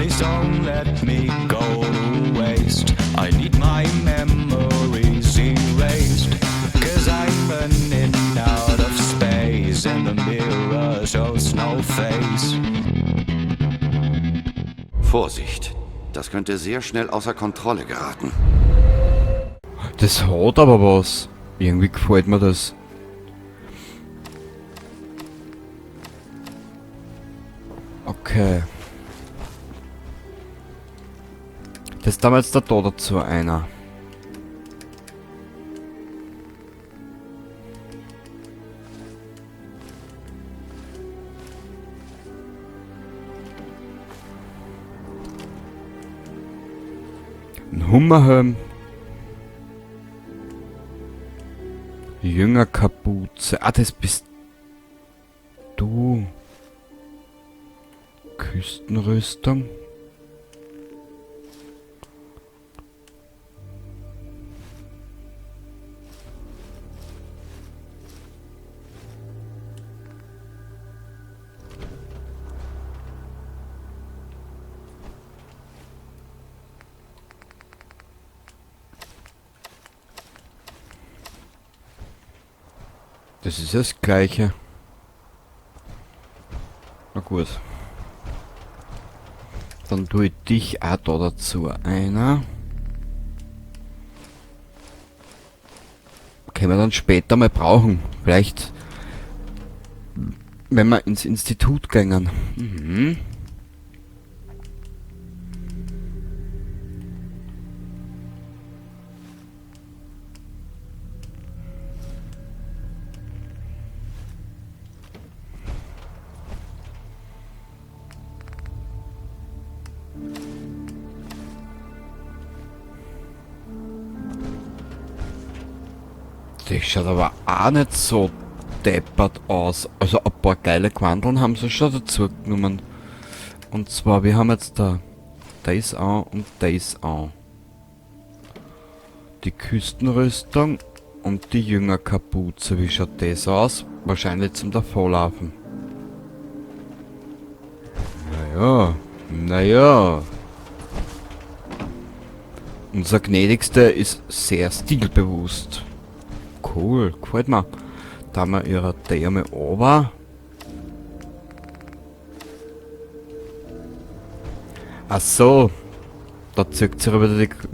Please don't let me go to waste. I need my memories erased. 'Cause I'm running out of space, and the mirror shows no face. Vorsicht, das könnte sehr schnell außer Kontrolle geraten. Das hat aber was. Irgendwie gefällt mir das. Okay. Das ist damals der da dazu einer. Ein Hummerhelm. Jüngerkapuze. Ah, das bist du. Küstenrüstung. Das ist das Gleiche. Na gut. Dann tue ich dich auch da dazu einer. Können wir dann später mal brauchen. Vielleicht, wenn wir ins Institut gängen. Das schaut aber auch nicht so deppert aus. Also ein paar geile Quandeln haben sie schon dazu genommen. Und zwar, wir haben jetzt da das an und das an. Die Küstenrüstung und die Jüngerkapuze. Wie schaut das aus? Wahrscheinlich zum Davonlaufen. Naja, naja. Unser Gnädigster ist sehr stilbewusst. Cool, gefällt mir. Da haben wir ihre Dame runter. Ach so. Da zieht sich wieder die K-.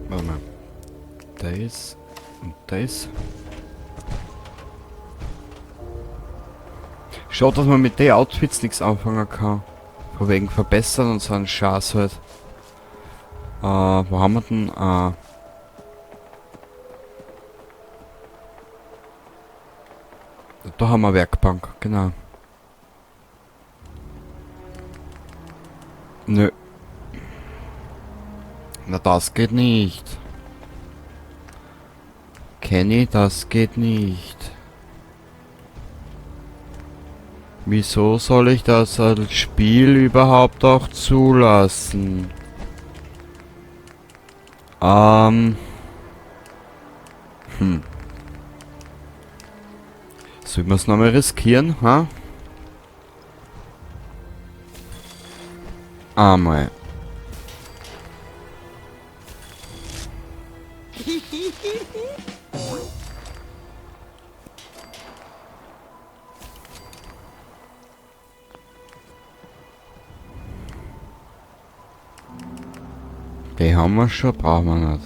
Warte mal. Das und das. Schaut, dass man mit den Outfits nichts anfangen kann. Von wegen verbessern und so einen Scheiß halt. Wo haben wir denn? Da haben wir Werkbank, genau. Nö. Na, das geht nicht. Kenny, das geht nicht. Wieso soll ich das als Spiel überhaupt auch zulassen? Sollen wir's nochmal riskieren, ha? Einmal. Die haben wir schon, brauchen wir nicht.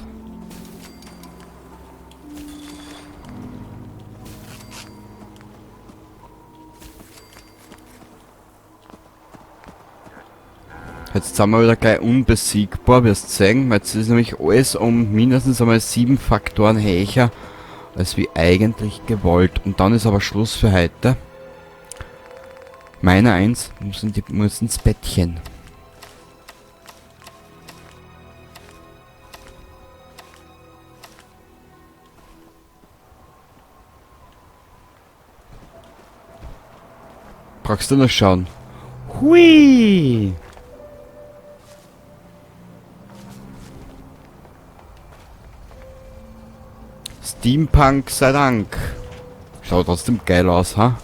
Jetzt sind wir wieder gleich unbesiegbar, wirst du sehen. Jetzt ist nämlich alles um mindestens einmal 7 Faktoren höher, als wie eigentlich gewollt. Und dann ist aber Schluss für heute. Meiner 1 muss ins Bettchen. Brauchst du noch schauen? Hui! Steampunk sei Dank. Schaut trotzdem geil aus, ha?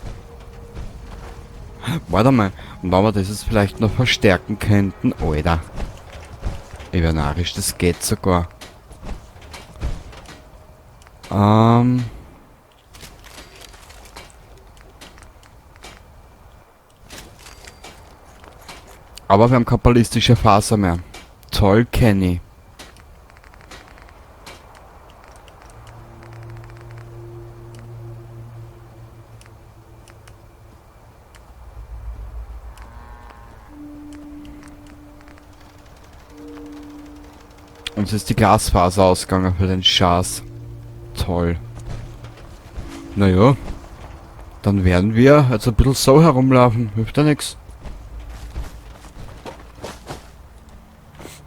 Warte mal. Und wenn wir das jetzt vielleicht noch verstärken könnten. Alter. Ich wär narrisch, das geht sogar. Aber wir haben keine ballistische Faser mehr. Toll, Kenny. Uns ist die Glasfaser ausgegangen für den Schaß. Toll. Naja. Dann werden wir jetzt ein bisschen so herumlaufen. Hilft ja nix.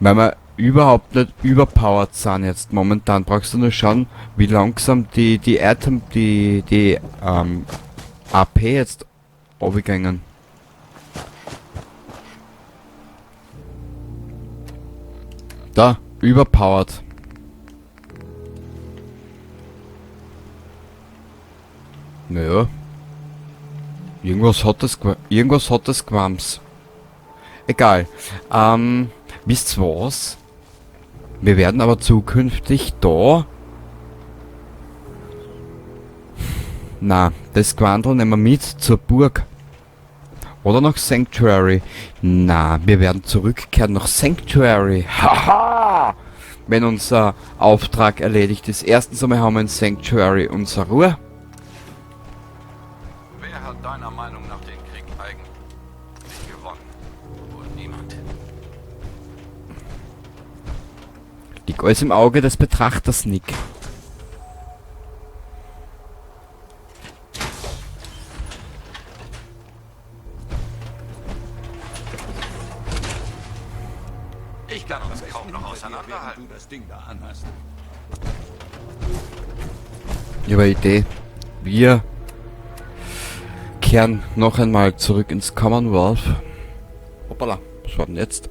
Weil wir überhaupt nicht überpowered sind jetzt momentan. Brauchst du nur schauen, wie langsam die Item, die AP jetzt runtergegangen. Da, überpowered. Naja. Irgendwas hat das Quams. Egal. Wisst ihr was? Wir werden aber zukünftig da... Na, das Quandl nehmen wir mit zur Burg. Oder nach Sanctuary. Na, wir werden zurückkehren nach Sanctuary. Haha! Wenn unser Auftrag erledigt ist. Erstens einmal haben wir in Sanctuary unsere Ruhe. Wer hat deiner Meinung nach den Krieg eigentlich gewonnen? Wohl niemand. Liegt alles im Auge des Betrachters, Nick. Ich kann uns kaum noch auseinanderhalten. Du das Ding da anhast. Ich habe eine Idee. Wir kehren noch einmal zurück ins Commonwealth. Hoppala, was war denn jetzt?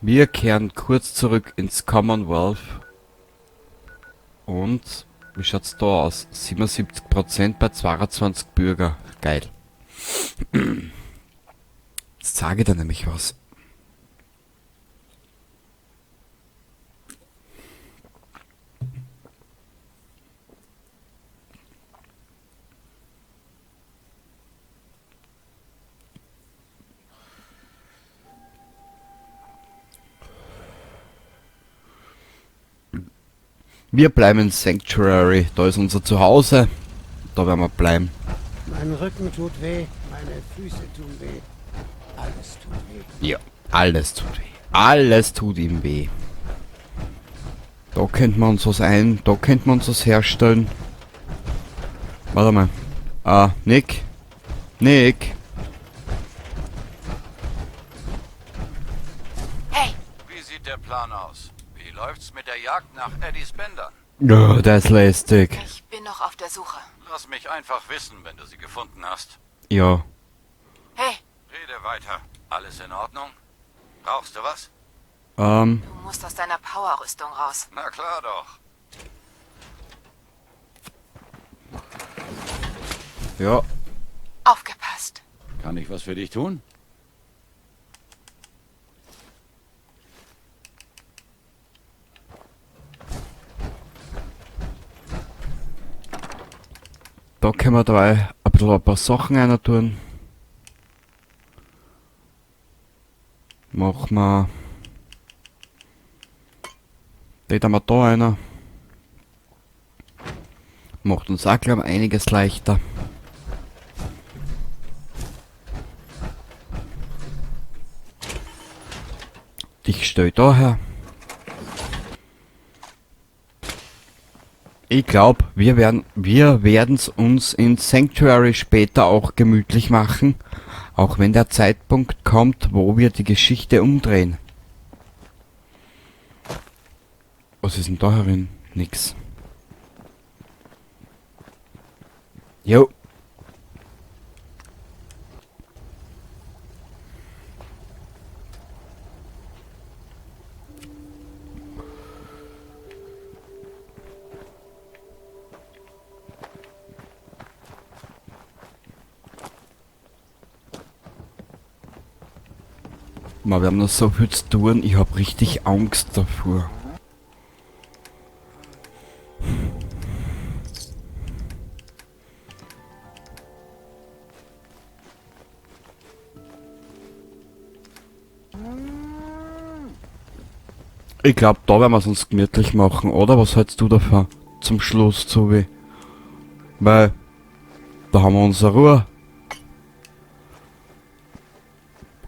Wir kehren kurz zurück ins Commonwealth. Und wie schaut's da aus? 77% bei 22 Bürger. Geil. Jetzt sage ich dir nämlich was. Wir bleiben in Sanctuary, da ist unser Zuhause, da werden wir bleiben. Mein Rücken tut weh, meine Füße tun weh, alles tut weh. Ja, alles tut weh. Alles tut ihm weh. Da könnten wir uns was ein, da könnten wir uns was herstellen. Warte mal. Ah, Nick. Nick. Hey. Wie sieht der Plan aus? Wie läuft's mit der Jagd nach Eddie Bendern? Oh, der ist lästig. Ich bin noch auf der Suche. Lass mich einfach wissen, wenn du sie gefunden hast. Ja. Hey. Rede weiter. Alles in Ordnung? Brauchst du was? Du musst aus deiner Powerrüstung raus. Na klar doch. Ja. Aufgepasst. Kann ich was für dich tun? Da können wir dabei ein bisschen ein paar Sachen rein tun. Machen wir. Die tun wir da rein. Macht uns auch gleich einiges leichter. Dich stell ich da her. Ich glaub, wir werden's uns in Sanctuary später auch gemütlich machen, auch wenn der Zeitpunkt kommt, wo wir die Geschichte umdrehen. Was ist denn da herin? Nix. Jo. Ma, wir haben noch so viel zu tun, ich hab richtig Angst davor. Ich glaub, da werden wir es uns gemütlich machen, oder? Was hältst du davon? Zum Schluss, Zoe. Weil, da haben wir unsere Ruhe.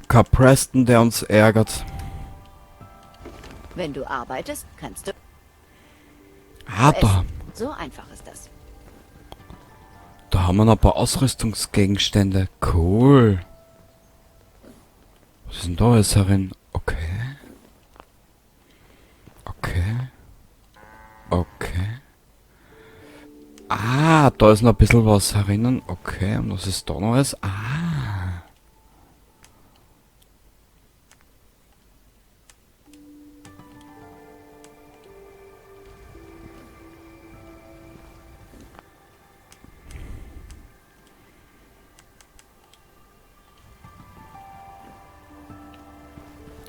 Kein Preston, der uns ärgert. Wenn du arbeitest, kannst du Ah, da. essen. So einfach ist das. Da haben wir noch ein paar Ausrüstungsgegenstände. Cool. Was ist denn da alles herin? Okay. Okay. Okay. Ah, da ist noch ein bisschen was herinnen. Okay, und was ist da noch alles? Ah.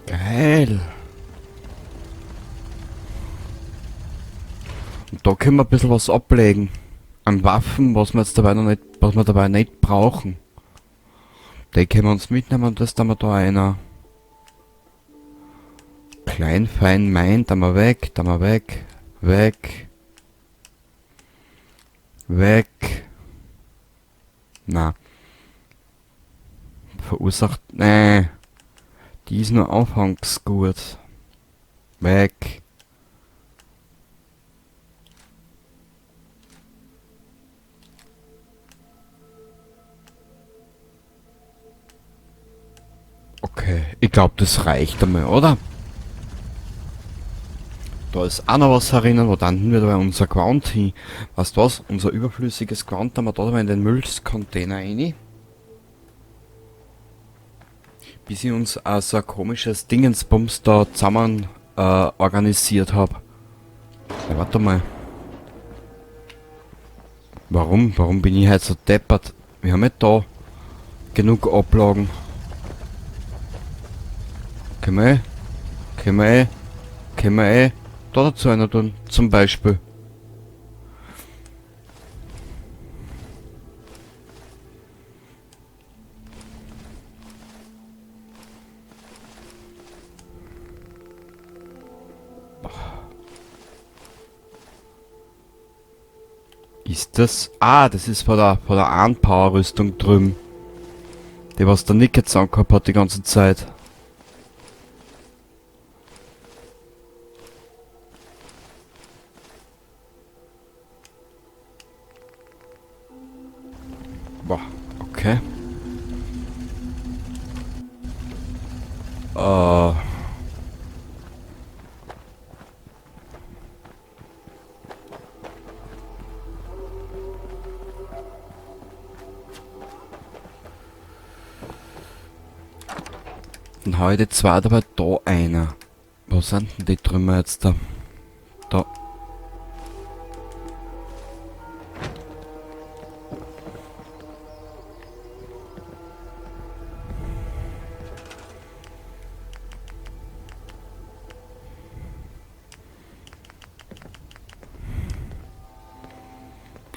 Geil. Und da können wir ein bisschen was ablegen. An Waffen, was wir jetzt dabei noch nicht, was wir dabei nicht brauchen. Die können wir uns mitnehmen und das tun wir da einer. Klein, fein, mein, da mal weg, da mal weg, weg. Weg. Na. Verursacht, nee. Die ist nur Aufhangsgut. Weg. Okay, ich glaub, das reicht einmal, oder? Da ist auch noch was herinnen, wo dann wir da unser Gewand hin. Weißt du was? Unser überflüssiges Gewand haben wir da in den Müllcontainer rein. Bis ich uns auch so ein komisches Dingensbums da zusammen organisiert hab. Ja, warte mal. Warum? Warum bin ich heute so deppert? Wir haben ja da genug Ablagen. Können wir eh? Können wir eh? Können wir eh? Da dazu einer tun, zum Beispiel. Ist das? Ah, das ist von der Arm-Power-Rüstung drüben. Die, was der Nick jetzt angehabt hat die ganze Zeit. Boah, okay. Dann hau ich die zwei dabei da einer. Wo sind denn die Trümmer jetzt da? Da.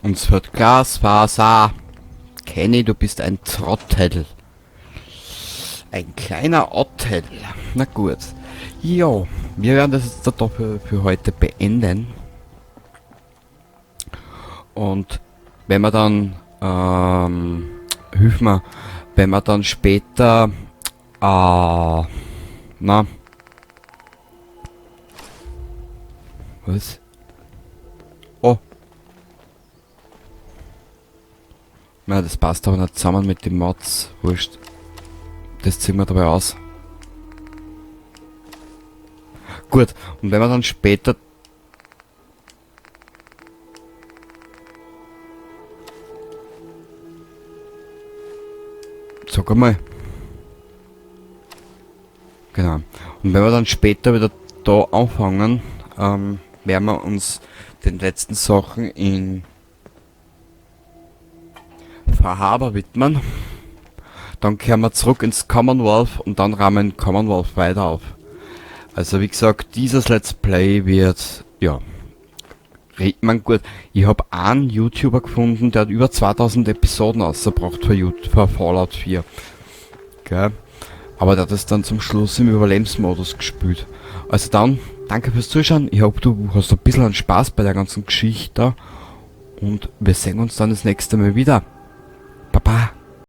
Uns wird Glasfaser. Kenny, du bist ein Trottel. Ein kleiner Ottel. Na gut. Jo, wir werden das jetzt da für heute beenden. Und wenn wir dann, hilf mir, wenn wir dann später, na, was? Oh. Na, das passt aber nicht zusammen mit den Mods. Wurscht. Das ziehen wir dabei aus. Gut, und wenn wir dann später Sag einmal. Genau. Und wenn wir dann später wieder da anfangen, werden wir uns den letzten Sachen in Far Harbor widmen. Dann kehren wir zurück ins Commonwealth und dann rahmen Commonwealth weiter auf. Also wie gesagt, dieses Let's Play wird, ja, redet man gut. Ich habe einen YouTuber gefunden, der hat über 2000 Episoden rausgebracht für Fallout 4. Gell? Aber der hat es dann zum Schluss im Überlebensmodus gespielt. Also dann, danke fürs Zuschauen. Ich hoffe, du hast ein bisschen Spaß bei der ganzen Geschichte. Und wir sehen uns dann das nächste Mal wieder. Baba.